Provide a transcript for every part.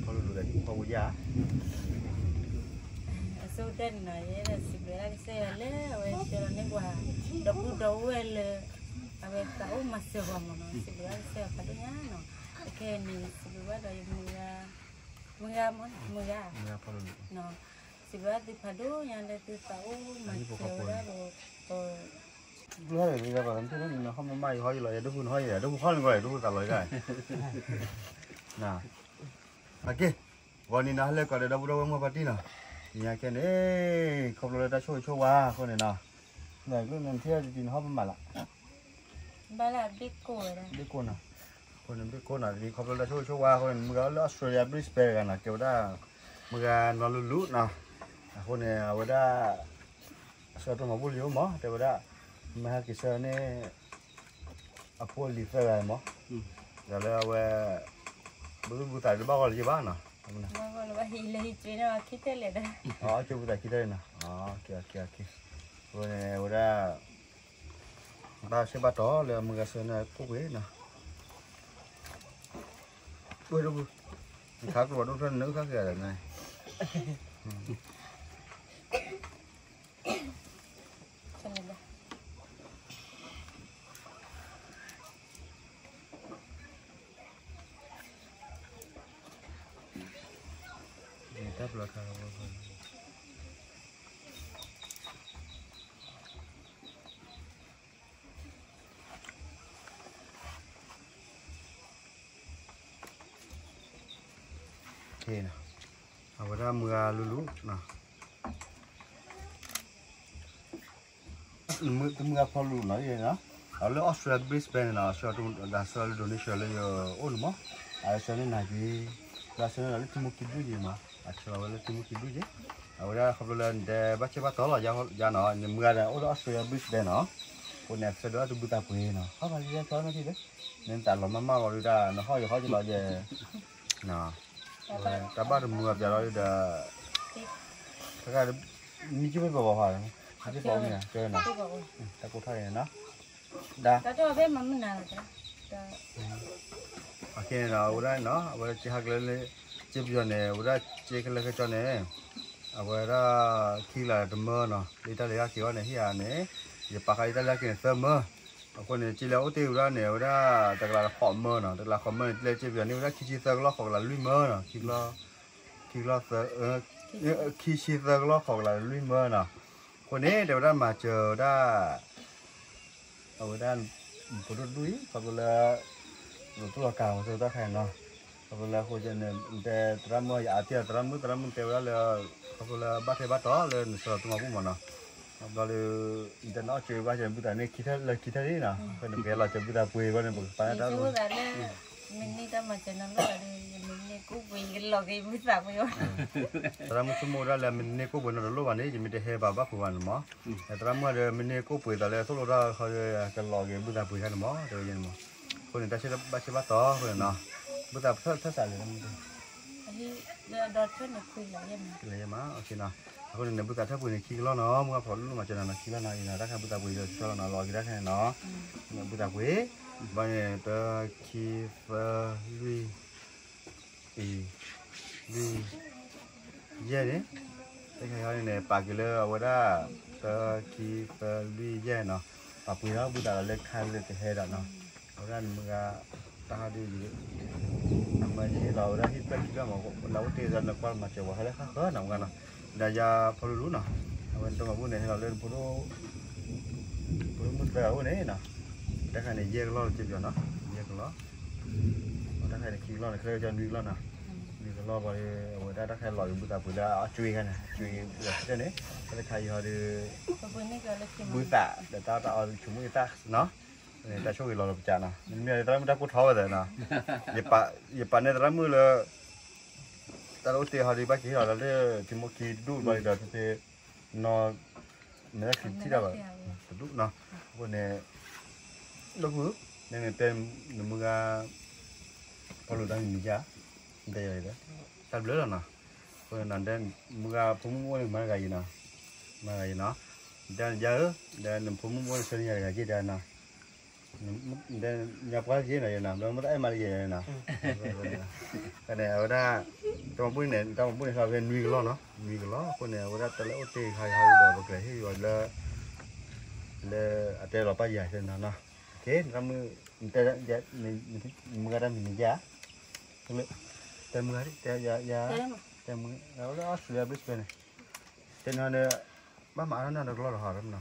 ဖီလူၤလူၤဒီးဟံၣ်ဖိဃီဖိယါ အဆိကတၢၢ်န့ၣ်နီၤ ယဲဒၣ်စံးဘျုးဒၣ်ကစၢ်ယွၤလၢအဝဲဆှၢလီၤန့ၢ်ပှၤ ဒီပုၢ်ဒီဝဲၢ်လၢ အဝဲသးအိၣ်မၤစၢၤပှၤမ့ၢ်နီၤ စံးဘျုးဒၣ်ကစၢ်ယွၤဖးဒိၣ်ညါနီၤ အခဲအံၤန့ၣ် စံးဘျုးဘၣ်ဒီးယမုၢ်ဂၤ မုၢ်ဂၤမ့ၢ် မုၢ်ဂၤ စံးဘျုးဒၣ်သုဖးဒိၣ်ညါလၢသုသးအိၣ်မၤစၢၤဝဲဒၣ်ဒီး ဘျုးဟဲလီၤ ယၤပှၤနထံၣ်န့ၣ် နဟီၣ်မၢ်မၢ် ယဟီၣ်ယလီၤ ယဒိၣ်ဃုနဟီၣ်ယဲ ဒိၣ်ဃုခီန့ၣ်ကီး ဒိၣ်ဃုသးလီၤယဒၣ် အက့ၢ် ဂီၤနံၤနီၤ ဟဲလၢကိးဒီးဒီပုၢ်ဒီဝဲၢ်မုၢ်ဖါတံၢ်နီၤ ညါခဲန့ၣ် ခီဖျိလၢတၢ်ဆိၣ်ဂ့ၤဆိၣ်ဝါအဃိန့ၣ်နီၤ နထံၣ်တံၤနဟီၣ်မၢ်မၢ်လီၤ ဘ့ၣ်ကိၢ်နီၤ အဃိန့ၣ် ဘ့ၣ်ကိၢ်နီၤ တနံၤခီဖျိလၢတၢ်ဆိၣ်ဂ့ၤဆိၣ်ဝါအဃိန့ၣ် မုၢ်ဂၤလၢ Australia Brisbane တဂၤနီၤ ကဲဝဲဒၣ် မုၢ်ဂၤနီၤလူၤလူၤနီၤ အဃိန့ၣ် အဝဲဒၣ် အဆၢတိၢ်မၤဘူၣ်လံၤအိၣ်မး တဲဝဲဒၣ် မ့ၢ်ဟဲက့ၤဆှၢန့ၢ် အဖိအလံၤသၢဂၤမး ဒီးလၢအဝဲ ဘုသူၣ်ဘုသးတဘၣ်ဂီၢ်လၢၤဘၣ်နီၤ အကၠိဘုသးခံထၢၣ်လံနီၤ အကၠိဘုသးခံထၢၣ်လံနီၤ အဝဲဒၣ် ဘၣ်ဆၢဘၣ်တီၤလၢမုၢ်ဂၤဆှၢန့ၢ်ကိၣ်ပှ့ၤနီၤ ဝဲဒၣ် ခါကျိၤဒိၣ်ထီၣ်န့ၣ် နကခါက့ၤဒီးန့ၣ် တၢ်ပျီခါ အဝဲဒၣ်မုၢ်ဂၤလူၤလူၤ တမုၢ်ဂၤဖီလူၤနီၤ အလၢ Australia Brisbane နီၤ ဆှၢတမုၢ်ဒီးဆှၢလၢ donation လၢယအိၣ်န့ၣ်မး အဆှၢန့ၢ်နၤက့ၤ လၢအဆှၢန့ၢ်နၤလၢထံမိၢ်ခံဒူၣ်က့ၤမး အဆှၢလီၤဝဲလၢထံမိၢ်ခံဒူၣ်က့ၤ အဝဲဒၣ်ခီဖျိလၢနတဲဘၣ်ဆၢဘၣ်တီၤလီၤ ယၤနီၤ နမုၢ်ဂၤဒီးအိၣ်လၢ Australia Brisbane နီၤ အဃိန့ၣ် အဆှၢဒၣ်သုဘုသးပှ့ၤနီၤ ဟီၣ်ဖးလံယဲၢ်ဆီမ့ၢ်ထံၣ်လၢ နသးလီၤမၢ်မၢ်လီၤဒုးတၢ် နဟီၣ်ယဟီၣ်ကလီၤယဲ တၢ်ဘၣ်တမုာ်အပျးလီၤဒီး တဂၤ မံကၠိဖဲပှၤဘၣ်ဖး မံကၠိပှၤမံၤ ကၠီနီၤ တၢ်ကိးထီၣ်အံၤနီၤ ဒါ အခဲန့ၣ်ဒီး အဝဲဒၣ်နီၤ အဝဲစ့ဟးကလၢလၢ စ့ပယီၤန့ၣ် အဝဲဒၣ်စ့ကလၢခဲကၠီန့ၣ် အဝဲဒၣ်ခံကလးတမၢနီၤ လၢတၢ်လၢဟဲက့ၤအီၤန့ၣ် ဟံၣ်ဧါန့ၣ် ယပာ်ဃာ်လၢတၢ်လၢဟဲက့ၤန့ၣ်သၢမၢ အဃိန့ၣ် စ့လၢအအိၣ်တ့ၢ်ဝဲဒၣ်န့ၣ် အဝဲဒၣ်တကလးဃိးမၢနီၤ တကလးဃိးမၢန့ၣ် ကျဲစ့ပယီၤန့ၣ် အဝဲဒၣ်ခံဆံသၢကလီၢ်ဃိးကလးလွံၢ်မၢနီၤ ခံကလီၢ် ခံကလီၢ်သၢ ခံဆံသၢကလီၢ်ဃိးကလးလွံၢ်မၢနီၤ အဃိန့ၣ် တဲဝဲဒၣ်မၤစၢၤဝဲဒၣ် အဝဲဒၣ် ဖိဒိၣ်တဒူၣ်အံၤ ခီဖျိလၢ လီၤတူၢ်လီၤကာ်ဝဲသ့ၣ်တၢ်ခါအံၤနီၤ ခီဖျိလၢအဃိန့ၣ် တဲသရၣ်မုၣ်ယအါတံၢ်သရၣ်မုၣ် သရၣ်မုၣ်တဲဝဲဒၣ်လၢ ခီဖျိလၢဘၣ်ထွဲဘၣ်တီၤလၢနဆှၢလီၤတၢ်မၤဘူၣ်မးနီၤ ဘျီဒီး နတဲနအီၣ်ကၠိဘၣ်ကၠိဘုသးန့ၣ်ခံထၢၣ်လၢခံထၢၣ်လံနီၤ ဖဲနကဟဲလီၤကၠိဘုသးပှ့ၤဘၣ်န့ၣ် ပကပာ်တၢ် မ့ၢ်န့ၢ်တၢ်မၤစၢၤနီတလိၣ်ဘၣ်ဒီး ယမ့ၢ်န့ၢ်ကိၣ်ပှ့ၤယကလီၤက့ၤဘုသးပှ့ၤအီၤ သရၣ်မုၣ်ဆိကမိၣ်ဝဲဒၣ်လၢမ့ၢ်န့ၢ်ကိၣ်ပှ့ၤနီတလိၣ်ဘၣ်န့ၣ် ယမ့ၢ်တဟဲဘၣ်ဘၣ်ပှ့ၤဘၣ်န့ၣ်မး သရၣ်မုၣ်ဒီးမ့ၢ်န့ၢ်ကိၣ်ပှ့ၤသးလၢသိၣ်လိတၢ်ခီဒီး ကလီၤက့ၤဘုသးပှ့ၤခါန့ၣ်မး တဲဝဲန့ၣ်မး အဃိန့ၣ် တၢ်ဆၢဘၣ်ဆၢဘၣ်တီၤအဃိန့ၣ်နီၤ ဘုသးဖၢဆးလံ လၢယဲမး အဃိန့ၣ် နဘုသးထၢၣ်ပှ့ၤန့ၣ်ခံကလီၢ်နီၤ မုၢ်ဂၤဖီလူၤလူၤမၤစၢၤနၤနီၤ ခံကလီၢ်နီၤ အံၤနီၤ တၢ်ခါဘုသးပှ့ၤဒီးတဆီလီၤနီၤ လီၤက့ၤတၢ်ခါန့ၣ်နီၤ ဘုသးပှ့ၤ ဘၣ်န့ၣ် တၢ ခံ သၢ လွံၢ် အံၤ လွံၢ် ယဲၢ်န့ၣ် တၢ်ခါအံၤန့ၣ် ပာ်က့ၤလၢအဝဲဒၣ် တၢ ခံ သၢ လွံၢ် ယဲၢ်နီၤ ပာ်ပှ့ၤထီၣ်ဘုသးဒီးလၢခါလၢကဟဲဒၣ်နီၤ အဝဲဒၣ်နမုၢ်ဂၤ တၢ်ဟးဒ်အံၤ အမၤယဟ့ၣ်လီၤဝဲဒၣ်ဟံၣ်ဖျၢၣ်ခံဖျၢၣ်မး လၢအိၣ်တ့ၢ်ဒီးနကွၢ်မၤစၢၤပှၤဟဲလၢဃၣ်ဃၢၤနီၤ မုၢ်ဂၤနီၤ ဒီးယၤဖီလူၤလူၤနီၤ အဝဲနတမၤဘူၣ်န့ၣ် ဟဲလီၤလၢနဖိဒိၣ် ဖိဒိၣ်မုၣ်သၢဂၤအိၣ်န့ၣ်နီၤ တၢ်ခါန့ၣ် ယဲၢ်ကလီၢ်လၢကပျီနီၤ ယဲၢ်ကလီၢ် တၢ်ခါန့ၣ် ခံကလီၢ်န့ၣ် ခဲလၢာ်ကီနွံကလီၢ်နီၤ နွံကလီၢ်ဘၣ်ဒီး အဝဲဒၣ်တၢ်ခါလီၤက့ၤဘုသးပှ့ၤလၢအကၠွ့ခါန့ၣ် ကၠွ့က့ၤဘုသးပှ့ၤန့ၣ် တၢ်တခါအံၤဟီဒီး ဘုသးဒီးတၢ်တၢ်အီၤဆိကမိၣ်ယတၢ်နီၤ တၢ်ဆိၣ်ဂ့ၤလီၤလီၤပစးနီၤ မ့မ့ၢ်သရၣ်မုၣ်တၢ်ကိၢ်ထီၣ်ဝဲသးနီၤ ယပာ်န့ၢ်သရၣ်မုၣ်လၢ တၢ်လၢအိၣ်တ့ၢ်ဟီဒီးဘၣ်က့ၤဟ့ၣ်လီၤလၢ ထံမိၢ်ခံတဒူၣ်ဘၣ်ဒီး ဖဲဖဲ နီၤ မဲာ်ထံထံၣ်တၢ်ဘၣ် တဒူၣ်နီၤ အဃိန့ၣ် လၢပူၤ နဲနတဲ နမုၢ်ဂၤ ဖီလိာ်တၢ်မံၤမံၤယါ တဲယၤဒီး တၢ်ဘျုးလီၤနီၤ အဃိန့ၣ် နတဲ မုၢ်ဂၤဖိမုၣ်မုၣ်အိၣ်န့ၣ် မၤတဂၤအံၤနီၤ မၤတဂၤအံၤနီၤ နတဲယါဧၢ ဒီးနဖိမုၣ်မုၣ်အိၣ်န့ၣ် ဆှၢန့ၢ်ယၤတဂၤက့ၤတဲနီၤ ညါပှၤက့ၤနီၤယဲနီၤ ဘျီမ့ၢ်တအဲၣ်မၤတယဲၢ်နီၤ, ဖဲန့ၣ် အဝဲဒၣ် တၢ်မၤဘူၣ်န့ၣ် တၢ်မၤဘူၣ်န့ၣ် ဟဲဖဲနွံကလီၢ်နီၤ နွံကလီၢ် အဃိန့ၣ် အဝဲဒၣ်တၢ်လၢအိၣ်တ့ၢ်ခါယဟီဒီး ပကျဲၤဟ့ၣ်ယွၤလၢ လၢအတဲလီၤပၢ်ယၤသ့နီၤနီၤ, ကဲ နမုၢ် နတဲ မုၢ်ဂၤတၢ်မံၤန့ၣ်ယါ, တဲမုၢ်ဂၤ တဲယၤ တဲမုၢ်ဂၤ လၢအီစထြ့လယါ Brisbane န့ၣ်, တဲနီၤဒီး ဘၣ်မၤအါထီၣ်နီၤဒီးကလီၢ်တဟီဒီးနီၤ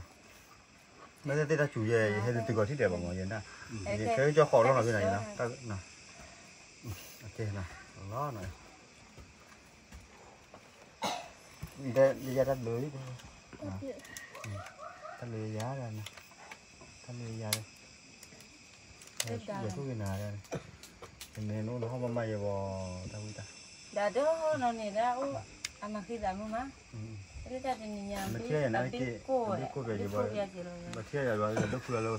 မ့ၢ်သ့ၣ်တၢ်စူၤယဲ ယဟဲနုာ်တုၤကီးထံၣ်ဒဲးဘၣ်မ့ၢ်ယဲဒၣ်, ယခဲကၠီဃီးလီၢ်နီၤဖဲနီၤယဲနီၤ, လီၢ်နီၤ, ယဲယတၢ်ဘျုး, တၢ်ဘျုးယၤ, တၢ်ဘျုးယၤ, ယဆိၣ်ဂ့ၤနၤ, ယမ့ၢ်နအိၣ်နဟီၣ်မးမးယဲဘၣ်, တၢ်ဝံတၢ် ဒီးဒိၣ်နီၢ်န့ၣ်ဒၣ်အိၣ် အမၤဃံသးမုၢ်မး, တၢ်တနံၤညါ မ့ၢ်ထံၣ်ယၤန့ၣ် အဘ့ၣ်ကိၢ်ဝဲ ဘ့ၣ်ကိၢ်ဖဲယဲဘၣ်, ဘၣ်ထံၣ်ယၤယွၤလၢဒိၣ်ဖုလၢသးလီၤ,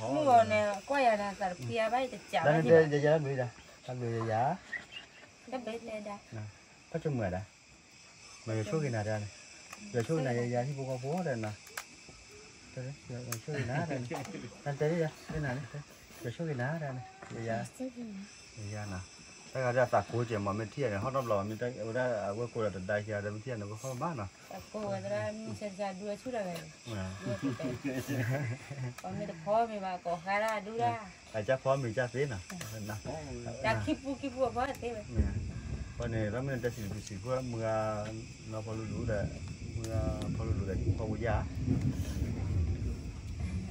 မုၢ်ဂီၤန့ၣ် ကွၢ်ယၤန့ၣ် သးတဖှံအါဘၣ် ယတစးဘၣ်, တၢ်ဘျုးယၤ, တၢ်ဘျုးယၤ, တၢ်ဘျုးယၤ, ဘၣ်ဆိၣ်မုာ်ဒၣ်, မ့ၢ်ယဆိၣ်ဂ့ၤနၤဒၣ်န့ၣ်, ယဆိၣ်ဂ့ၤနၤယၤ ဟံၣ်ဖိဃီဖိဒီးနီၤ ဆိၣ်ဂ့ၤနၤ, တဲနၤ, ယဆိၣ်ဂ့ၤနၤဒၣ်န့ၣ်, ယၤ, ယၤနီၤ, တၢ်ဂၤဒၣ်သးကိးကဲမး မ့ၢ်ထံၣ်ယၤန့ၣ် ဟီၣ်နီတဘျီ မ့ၢ်ဝဲဒၣ်အဝဲကိးဒီးတဒါခံဂၤဒီး မ့ၢ်ထံၣ်ယၤန့ၣ် ဝဲဟီၣ်ဘၣ်နီၤ, သးကိးဝဲသရၣ် မုၢ်ဆါဆါဒူအဆူၣ်တဂၤ, ပှၤမ့ၢ်တဖီမ့ၢ်ဘၣ်ကိးဃါဒၣ်ဒူဒၣ်, အကၢ်ဖီမ့ၢ်ကၢ်သ့နီၤ, တၢ်ခံပူခံပူအဖီသ့ဝဲ ပှၤန့ၣ် တၢ်မ့ၢ်နတဲစံးတပူစံးဖိ မုၢ်ဂၤနီၢ်ဖီလူလူဒီး မုၢ်ဂၤဖီလူလူဒီး ဟံၣ်ဖိဃီဖိယါ,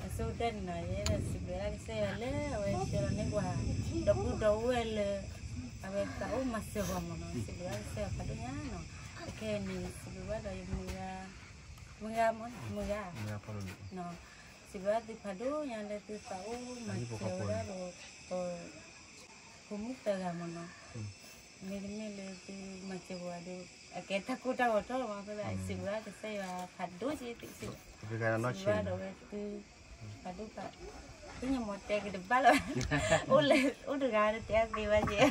အဆိကတၢၢ်န့ၣ်နီၤ ယဲဒၣ်စံးဘျုးဒၣ်ကစၢ်ယွၤလၢအဝဲဆှၢလီၤန့ၢ်ပှၤ ဒီပုၢ်ဒီဝဲၢ်လၢ အဝဲသးအိၣ်မၤစၢၤပှၤမးနီၤ စံးဘျုးဒၣ်ကစၢ်ယွၤဖးဒိၣ်ညါနီၤ, အခဲအံၤန့ၣ် စံးဘျုးဘၣ်ဒီးယမုၢ်ဂၤ, မုၢ်ဂၤမး မုၢ်ဂၤ စံးဘျုးဒၣ်သုဖးဒိၣ်ညါလၢသုသးအိၣ်မၤစၢၤဝဲဒၣ်ဒီး ဖိမုၣ်သၢဂၤမးနီၤ, မ့တမ့ၢ်လၢသုမၤစၢၤပှၤဒီး အကဲတၢ်ကိၢ်တၢ်ဂီၤထီၣ်လီၤမး ဖဲဘၣ်စံးဘျုးဒၣ်ကစၢ်ယွၤဖးဒိၣ်က့ၤသု စံးဘျုးဒၣ်ဒီးဝဲသု ဖးဒိၣ်ဖး သ့ၣ်ညါမ့ၢ်တဲက့ၤတဘၣ်လီၤ, အိၣ်လၢအိၣ်တဂၤတတဲသ့ဘၣ်က့ၤ,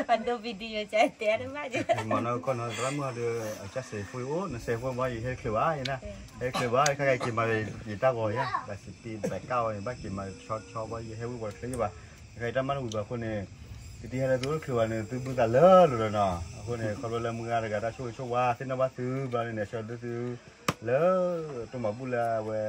ဖးဒိၣ် video ကတဲတဘၣ်က့ၤ, မ့ၢ်နီၢ်ကီၢ်နီၢ်သရၣ်မုၣ်ဒီး အကစၢ်စဲးဖိအိၣ် နစဲးဖိမ့ၢ်ယဟဲတချုးဘၣ်ယဲန့ၣ်, ဟဲတချုးဘၣ် ခဲကဲက့ၤမၤယတၢ်ဂီၤယဲ ဘၣ်စံးပ့းဘၣ်ကၣ်ဝဲန့ၣ် ဘၣ်က့ၤမၤဆီဆီဘၣ် ယဟဲဝံၤပှၤတချုးယဘၣ်, ခဲကဲတၢ်မၤနဝံၤဘၣ်အဃိန့ၣ် ကသံၣ်ဟဲလၢသုအိၣ်တချုးဘၣ်န့ၣ် သုဘုသးလၢလီၤလီၤနီၤ, အဃိန့ၣ် ခီဖျိလၢမုၢ်ဂၤတဂၤတၢ်ဆိၣ်ဂ့ၤဆိၣ်ဝါ သ့ၣ်နီၣ်ဘၣ်သုဘျီန့ၣ် ဆၢဒုသု လၢ တၢ်မၤဘူၣ်လၢအဝဲ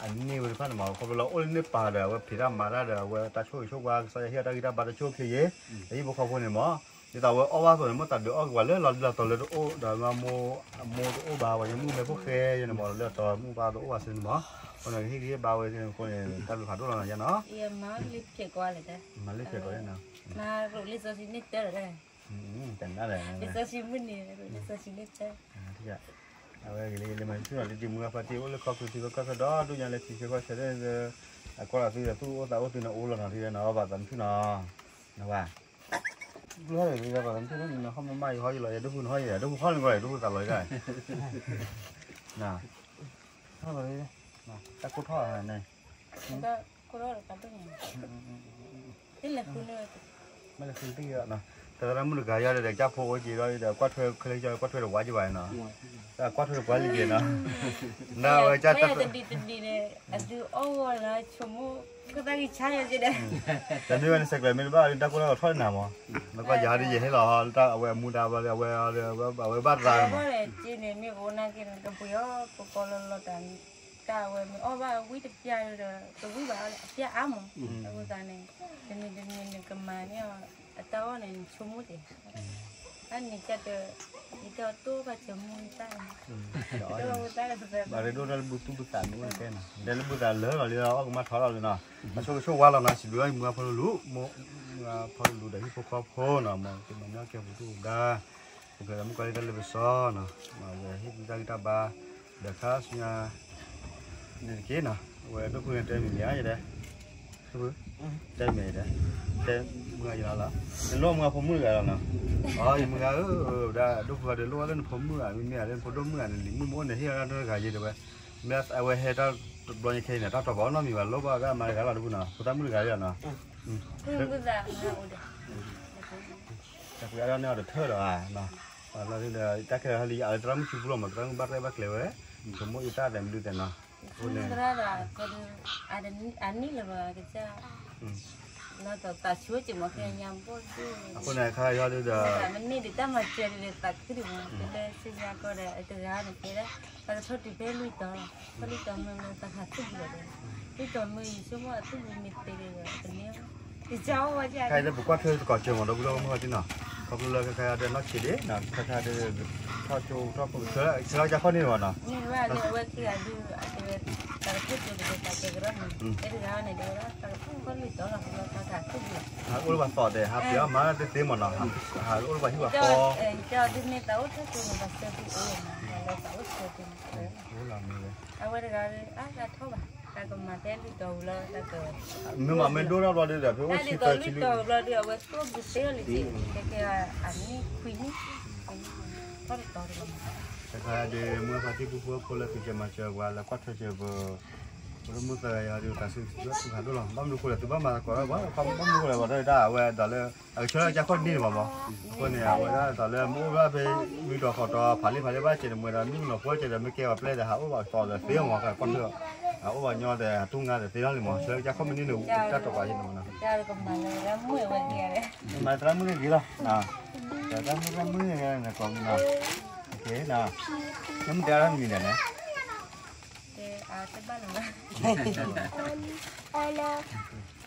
အန့ၢ်ဝဲတဖၣ်န့ၣ်မး ခီဖျိလၢအိၣ်လၢန့ၣ်ပာ်ဒီး အဝဲဖံးတၢ်မၤတၢ်ဒီး အဝဲတၢ်ဆိၣ်ဂ့ၤဆိၣ်ဝါ ကစၢ်ယွၤဟ့ၣ်အီၤတၢ်ဂံၢ်တၢ်ဘါတၢ်ဆိၣ်ဂ့ၤချ့ယ့ၤ, လၢဟံၣ်ဖိဃီဖိန့ၣ်မး, ဒ်သိးအဝဲအီၣ်ဘၣ်အသိးန့ၣ် မ့ၢ်သးဒုးအီၣ်က့ၤပှၤလၢလီၤဒ်လီၤတီၤလၢတအိၣ်ဒီး အမိၢ်တအိၣ်ဘၣ် ပှၤကညီမုၣ်မဲဖိဃဲယဲန့ၣ်မး လၢအတီၤမုၣ်ပၢ်တအိၣ်ဘၣ်စ့ၢ်န့ၣ်မး, အဃိန့ၣ် ကဟ့ၣ်ဂံၢ်ဟ့ၣ်ဘါဝဲသ့ၣ်န့ၣ်အဃိန့ၣ် တၢ်ဘျုးဖးဒိၣ်လီၤနီၤယဲနီၤ, မၤလ့ဖျဲးကီးလၢ မၤလ့ဖျဲးကီးယဲနီၤ, မၤရိးလံာ်စီဆှံန့ၢ်တၢ်ဒီး တနာ်လဲၣ် လံာ်စီဆှံမုၢ်နံၤ ရိးလံာ်စီဆှံန့ၢ်တၢ် အဝဲဂ့ၤလၢယလဲၤမၤဆူၣ်နီၤ တဒ်မုၢ်ဂၤဖါတံၢ်အိၣ်လၢခီဖျိထံဖိကီၢ်ဖိဒီး ဒိၣ်ညါလၢထံဆၢကီၢ်ဆၢသ့ၣ် အကွၢ်လီၤသုဒီးသူၣ်အိၣ်သးအိၣ်သုန့ၣ်အိၣ်လီၤနီၤ ထံဒီးနီၤ ဘၣ်သးမုၢ်ဆူၣ်နီၤ နဝဲ ဘၣ်သးမုၢ်ဆူၣ်နီၤ ဟီၣ်မးမးယဟီၣ်ယလီၤ ယဒိၣ်ဖုနဟီၣ်ယဒိၣ်ဖုဟီၣ်န့ၣ်ကီး ယဒိၣ်ဖုသးလီၤယဒၣ် န ဟီၣ်လီၤ တၢ်ကိၢ်ထီၣ်န့ၣ် မ့ၢ်လဲၤဃုတံၢ်ဒီး တၢ်သရၣ်မုၣ်တဂၤယါဒီး ကၢ်ဖိအိၣ်က့ၤဒီး ကွၢ်ထွဲခဲလၢာ်ကၢ် ကွၢ်ထွဲတဝါက့ၤဘၣ်နီၤ, ကွၢ်ထွဲတဝါလံက့ၤနီၤ, နဝဲကၢ်တဒံတဒံန့ၣ် အသုအီၣ်ဂီၢ်လၢဆိကမိၣ် ကသၣ်ဂံၢ်ဆါယဲက့ၤဒီး တမ့ၢ်ဝဲန့ၣ် စဲးကျၢၤမ့ၢ်တဘၣ် တၢ်ကိၢ်လၢအထီၣ်နၤမး, နကွၢ်ယၤဒီးယဟဲလီၤ တၢ်အဝဲအမူဒါဘၣ်ဒီး အဝဲ အဝဲဘၣ်သးမး, က့န့ၣ်မ့ၢ်အိၣ်နာ်က့န့ၣ် ကပှ့ၤအီၣ်ကကီလီၤလီၤတၢ် တၢ်အဝဲမ့ၢ်အီၣ်ဘၣ်ဝံတပျၢ်ဒီး ကဝံဘၣ်အပျၢ်အါမး, အဃိသတးန့ၣ် တနံၤတနံၤနကမၤန့ၢ်အီၤ အတၢ်အီၣ်န့ၣ် နဆိကမိၣ်က့ၤ, အန့ၣ်ကတၢၢ် ယတတိၢ်ဘၣ်စၢၤမူတၢ်န့ၣ်, တၢ်အဝဲတၢ်ကသၢဘၣ် ဘၣ်ရ့ဒိၣ်တၢ်လၢဘူၣ်သူၣ်ဘူၣ်သးမ့ၢ်အိၣ်တကဲနီၤ, ဒဲလၢဘူၣ်သးလၢလီၤလံလီၤ အီၣ်ကမၣ်ထီၣ်လီၤလံနီၤ, အဆိကဆိၣ်ဝါလီၤနီၤ စံးဘျုးဘၣ်မုၢ်ဂၤဖီလူလူ မုၢ်ဂၤဖီလူလူဒီးဟံၣ်ဖိဃီဖိနီၤ မ်သုမၤန့ၢ်အီၣ်ကဲပူၤဒိၣ်ပူၤဒါ ပကလဲၤမုၢ်ကီၢ်လၢတၢ်လ့ပစီနီၤ, ဟ့ၣ်သုတၢ်ဂံၢ်တၢ်ဘါ ဒီးခါဆူညါ န့ၣ်တက့ၢ်နီၤ, အဝဲဒိၣ်ဖုန့ၣ်တဲမံၤမံၤဧါယတဲ, တဲမံၤယတဲ, တဲမုၢ်ဂၤယလီၤလီၤ, နလိၣ်မုၢ်ဂၤဖိမုၣ်တဂၤလီၤနီၤ, အီ ယမုၢ်ဂၤဧၢ, ဒၣ်ဒိၣ်ဖုဂၤဒီးလိၣ်ဝဲလၢနဖိမုၣ်ဂၤ မ့မ့ၢ်ဂၤလၢနဖိဒိၣ်မုၣ်ဂၤန့ၣ် လံၤမုၣ်မ့ၢ်အိၣ်န့ၣ် ဟ့ၣ်ဝဲဒၣ်တဂၤယဲတဲဝဲ, မ့ၢ်အဝဲဟဲတၢ်တဘျီညါခဲအံၤန့ၣ် တၢ်တီၤပာ်အိၣ်နီတမံၤဘၣ် လိၣ်ဘၣ်ဝဲဒၣ်မါတဂၤလီၤဒိၣ်ဖုနီၤ, ဖိသၣ်မုၣ်တဂၤလီၤနီၤ တၢ်ပှ့ၤအါထီၣ်န့ၢ်အီၤတထၢၣ်ဒီးဧါ, လီၤဒီးတၢ်ခဲလၢာ်ဟဲလံ အသရၣ်မုၣ်စုပူၤလီၤမး သရၣ်မုၣ်ဘၣ်တၢ်ဘၣ်ကျဲၤဝဲ, ဆိကမိၣ်အံၤတၢ်သဲးမနုၤသဲးနီၤ, သရၣ်ဒီး အနံၣ်လၢၤဘၣ်ကစၢ်, လၢတၢ်ဆိကမိၣ်က့ၤညါဘိၣ်ဒိၣ်, အဃိန့ၣ်ခါယီဒုဒီး မ့ၢ်ဒ်တၢ်မၤစၢၤဒ်လဲၣ်သးခုဒံးမး ပလဲၤဆူညါကီၢ်ဒီး တဂၤန့ၣ်ကဲဒၣ် တၢ်ကထီၣ်တုၤဖဲလွံၢ်တီၤလီၤ, ဖဲလွံၢ်တီၤမ့ၢ်လၢတၢ်ခးသူၣ်ဘၣ်ဒီး လွံၢ်တီၤမ့ၢ်ယဆိကမိၣ်အသူၣ်ဘၣ်မ့ၢ်သ့ဒီး တန့ၢ် ခဲအံၤလၢပကွၢ်ထွဲသကိးစၢၤမး ဒီပုၢ်ဒီဝဲၢ်မုၣ်ဟီဒ်နီၤ, ခီဖျိလၢခဲခါဒီးနီၢ်ဆံးဒံး ခဲခါဒီး ထီၣ်ကၠိထီၣ်ဖိကဆၢ ဆၢကါခီန့ၣ်မးနီၤ, တၢ်ကထီၣ်ကၠိတကဲတၢ်ကဲကရၢမး တဲတဂၤန့ၣ်ဒီး တၢ်ကထီၣ်ကၠိလွံၢ်တီၤလီၤ လၢတၢ်ခးသူၣ်ဘၣ် ဟးအိၣ်လၢပှၤသီၣ်ဒဲး ဟးပျီမၤတသ့မးနီၤ, ဟးအိၣ်လၢပှၤဟံၣ်ပှၤဃီ ကၠီဒ်မ့ၢ်သးအိၣ်ထီၣ်ကၠိန့ၣ် ပှၤဆၢသုအိၣ်မး လၢသးအိၣ်ဆၢသုန့ၣ် အဝဲတဂၤ အါဂၤထီၣ်ဘၣ် တၢ်ကမၤဖဲလွံၢ်တီၤဝံၤလီၤ တၢ်က မ့ၢ်မးမ့ၢ်ဒိၣ်ထီၣ်ဘျီဒုဒီး ဖဲအိၣ်ဆံသၢဆံလွံၢ် တၢ်ဒုးလွံၢ်တီၤဝံၤဘျီဒုး အဝဲသိၣ်ဘုသ့လံ ခဲကဲအနံၣ်ခွံနံၣ် ထီၣ်တတီၤတဂၤမး တခါဒုး မုၢ်ဖါတံၢ်ပူဖိဖိလၢသုကမၤစၢၤပှၤ လၢကွၢ်ထွဲစၢၤပ ပရမုၢ်သၢဂၤယၤဒုး တၢ်စုဆူၣ်ခါဒိၣ်လီၤ ဘၣ်မနုၤဃိလဲၣ် သုဘၣ်မၤသကိးဘၣ် ဘၣ်မနုၤဃိလဲၣ် ဘၣ်ဒီးတၢ်အဝဲဒီးလၢ အကဆၢလၢကစၢ်ခီၣ်န့ၢ်န့ၣ်မးမး အဃိန့ၣ် အဝဲဒၣ်ဒီးလၢမ့ၢ်အိၣ်ဘၣ်ဖဲ လွံၢ်တီၤဃီၤတီၤ ဖးလံဖးလံဘၣ်စဲးန့ၣ် မ့ၢ်ဒီးမ့ၢ်ကနီၤဖိစဲးဒီး မ့ၢ်ကဲပှၤပျဲၢ်ဒီး ဟးအိၣ်ဘၣ်တီၤဒီးသ့မး ကကွၢ်ထွဲ ဟးအိၣ်ဘၣ်ညီဒီး ဟးတူၢ်ငါဒီးသ့လီၤန့ၣ်မး ဆၢလၢကစၢ်ခီၣ်မ့ၢ်န့ၣ်န့ၣ် တၢ်တပာ်ယဲၢ်န့ၣ်မးနီၤ မၤသရၣ်မုၣ်ဂ့ၤလီၤ သရၣ်မုၣ်ဂ့ၤဂ့ၤလီၤ သရၣ်မုၣ်ဂ့ၤဂ့ၤန့ၣ် ကိးမုၢ်နီၤ နမ့ၢ်တဲအါထီၣ်နမံၤဒဲးန့ၣ် တဘၣ်လီၤ